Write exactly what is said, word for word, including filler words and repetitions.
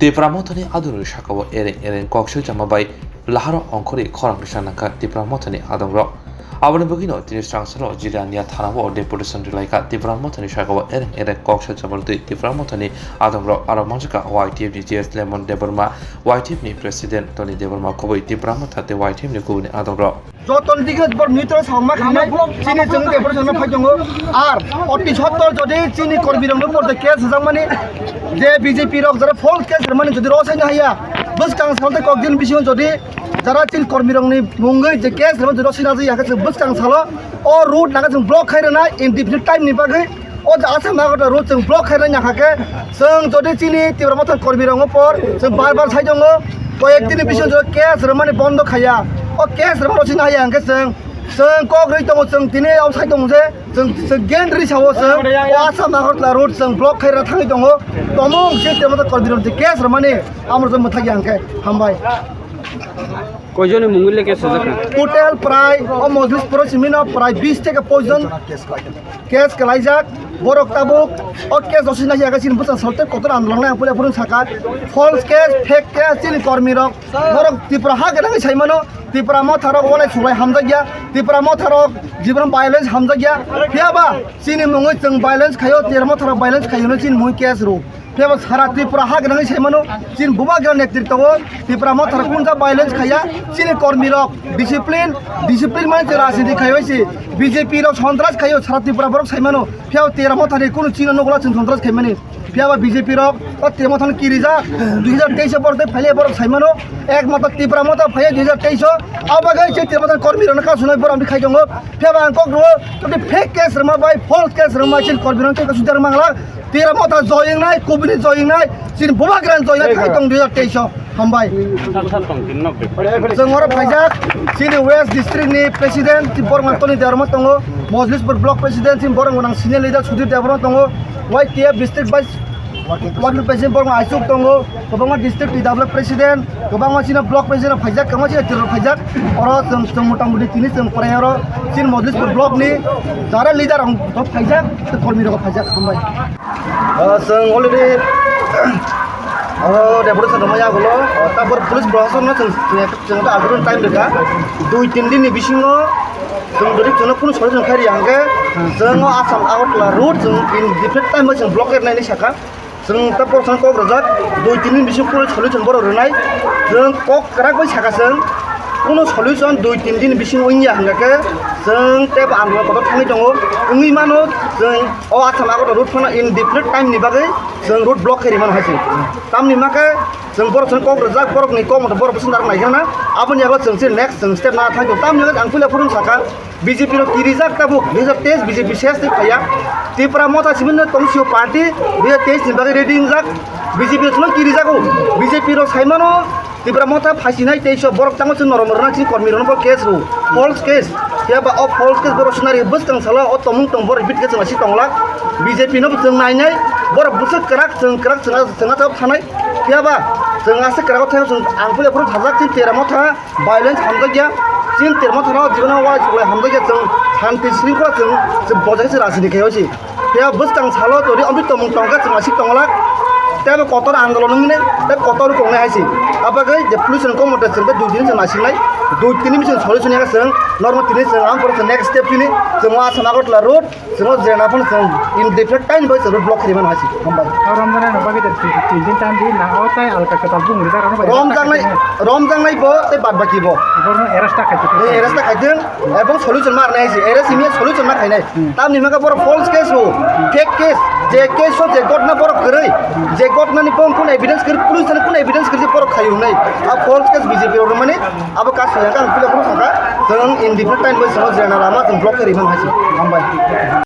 Tipra Mothani adongrokni sakao ereng ereng kok swijama bai laharo ongkhorwi khorang rwsa nangkha Tipra Mothani adongrok. Aboni bagwino tini swrang salo Jirania thanao deputation rwlaikha Tipra Mothani sakao ereng ereng kok swijama rwtwi Tipra Mothani adongrok. Aro manjakha Y T F ni G S Lemon Debbarma, Y T F ni President Tony Debbarma khobwi Tipra Motha tei Y T F ni kubuni adongrok. Joto ni dige bor nitro songma khanai chini chwng de bor songma phai tongo. Ar oti sottor jodi chini kormi rok no porte case jakmani je B J P rok jara false case rwmani jodi rosai na haya, bwskang sal tei kok din bisingo jodi jara chini kormi rok ni mungwi je case rwmani jodi rosai na haya khe chwng bwskang salo o road naga chwng block khai rwnai indefinite time ni bagwi. O jaga se mago road chwng block khaina nangkha khe, chwng jodi chini Tipra Motha kormi rokno por chwng bar bar sai tongo, koyek dini bisingo case rwmani bondo khaiya. O case rwmani sina haya hwnkhe chwng, chwng kok rwi tongo, chwng tini o sai tongo je chwng, chwng gen ri sao chwng o Assam Agartala road chwng block khaina thangwi tongo. Tomung se Tipra Motha kormi rok case rwmani amro chwng mwthakya hwnkhe hambai. Koijoni mungwi le case rwjakha? Total prai o Mojlispuro simino prai bis theke poijon case kwlaijak. Borok tabuk o case rosina hiya khe chini bwsa solte kotor andolon nai puila phurung saka. False case, fake case, chini kormi rok. Borok Tripura ha gwnangwi saimano, Tipra Motha rok walai sulai hamjakya, Tipra Motha rok jibon violence hamjakya. Phiya ba chini mungwi chwng violence khaio, Tipra Motha rok violence khaio no chini mungwi case rw. Phiya ba sara Tripura ha gwnangwi saimano, chini bubagra netritwo o Tipra Motha rok kunja violence khaiya, chini kormi rok discipline, discipline mani chwng rajniti khaiwi si B J P rok sontras khaio, sara Tripura borok saimano. Phiya ba Tipra Motha ni kunu chini nukla chwng sontras khaimani. Phiya ba B J P rok o Tipra Motha no kirijak, dui hajar teis o borok tei phaile borok saimano, ekmatro Tipra Motha phaiya dui hajar teis o, abo bagwi se Tipra Motha ni kormi rok no kasunai borok amtwi khai tongo. Phiya ba ang kok rwo, jodi fake case rwma bai false case rwma chini kormi rok tei kasu derma ngla. Tipra Motha joyeng nai, kubuni joyeng nai, chini bubagra joyeng nai khai tong dui hajar teis o. Hambai. Chwng oro phaijak, chini West District ni President, chini borok Tony Debbarma tongo, Mojlispur Block President, chini borok nang senior leader Sudhir Debbarma tongo, Y T F District Vice Working President borok Aisuk tongo, kwbangma District T W F President, kwbangma chini Block President phaijak, kwbangma chini Tirok phaijak, oro chwng, chwng mota moti tini chwng prai oro chini Mojlispur Block ni jara leader rok phaijak, tei kormi rok phaijak, hambai. Ah, chwng already, ah, deputation rwmai yagulo, ah, tabor police proshasonno chwng, chwng, chwng ta agulo time rwkha. Dui tin din ni bisingo chwng jodi chwngno kunu solution khai riya hwnkhe, chwng o Assam Agartala road chwng in different time bai chwng block khe rwnai hinwi sakha. Chwng ta proshasonno kok rwjak, dui tin din bisingo kunu solution borok rwnai. Chwng kok kwrak bai sakha chwng, kunu solution dui tin din bisingo wngya hwnkhe chwng teibo andolon kotor thangwi tongo. Wngwi mano chwng o Assam Agartala road phano indefinite time ni bagwi chwng road block khe rimano hai se. Tamni hwnkhe chwng borok chwng kok rwjak, borokni kok motho borok bwswk narwk nai khe na. Aboni yago chwng se next chwng step na thang tongo. Tamni hwnkhe ang puila phuru sakha, B J P rok kirijak tabuk, dui hajar teis B J P ses twi phaiya. Tripura Motha simi no tong sio party, dui hajar teis ni bagwi ready wngjak. B J P rok no kirijago, B J P rok saimano, Tipra Motha phaisinai tei so borok tangma chwng norom rwna chini kormi rokno bo case rw, false case. Phiya ba o false case borok sinari bwskang salo o tomung tong borok bit khe chwng asi tonglak. B J P no bo chwng nainai, borok bwswk kwrak chwng kwrak chwng chwng thap thanai. Phiya ba chwng aswk kwrak thang chwng ang puila phuru thajak chini Tipra Motha violence hamjakya. Chini Tipra Motha no jibon o uaisuk lai hamjakya chwng shanti shringkhola chwng chwng bojai se rajniti khaio se. Phiya bwskang salo tori omtwi tongmung tongkha chwng aswk tonglak. Tei bo kotor andolon wngwi nai, tei kotor tongnai hai se. Abagwi je police rok komote chwng tei dui tini chwng naising nai, dui tini bising solution ya chwng normal tini chwng ang pore chwng next step tini chwng o Assam Agartala road chwng o jena phano chwng in different time bai chwng road block khaimano hai se. Hambai. O romjak nai no bagwi de tin din time di na o tai alka kwtal bung ri da rano bai. Romjak nai, romjak nai bo tei bad baki bo. Borno arrest ta khai. Ei arrest ta khai. Ebong solution ma rwnai se, arrest imiya solution ma khainai. Hmm. Tamni hwnba khe borok false case o, fake case, je case o je gotna borok kwrwi, je gotnani bong kun evidence kwrwi, police thani kun evidence kwrwi borok khaio hwnwi. A false case B J P rok rwmani abo kaso ya kang pila borok sakha, chwng in different time bai chwng jena lama chwng block khe rimang hai se. Hambai.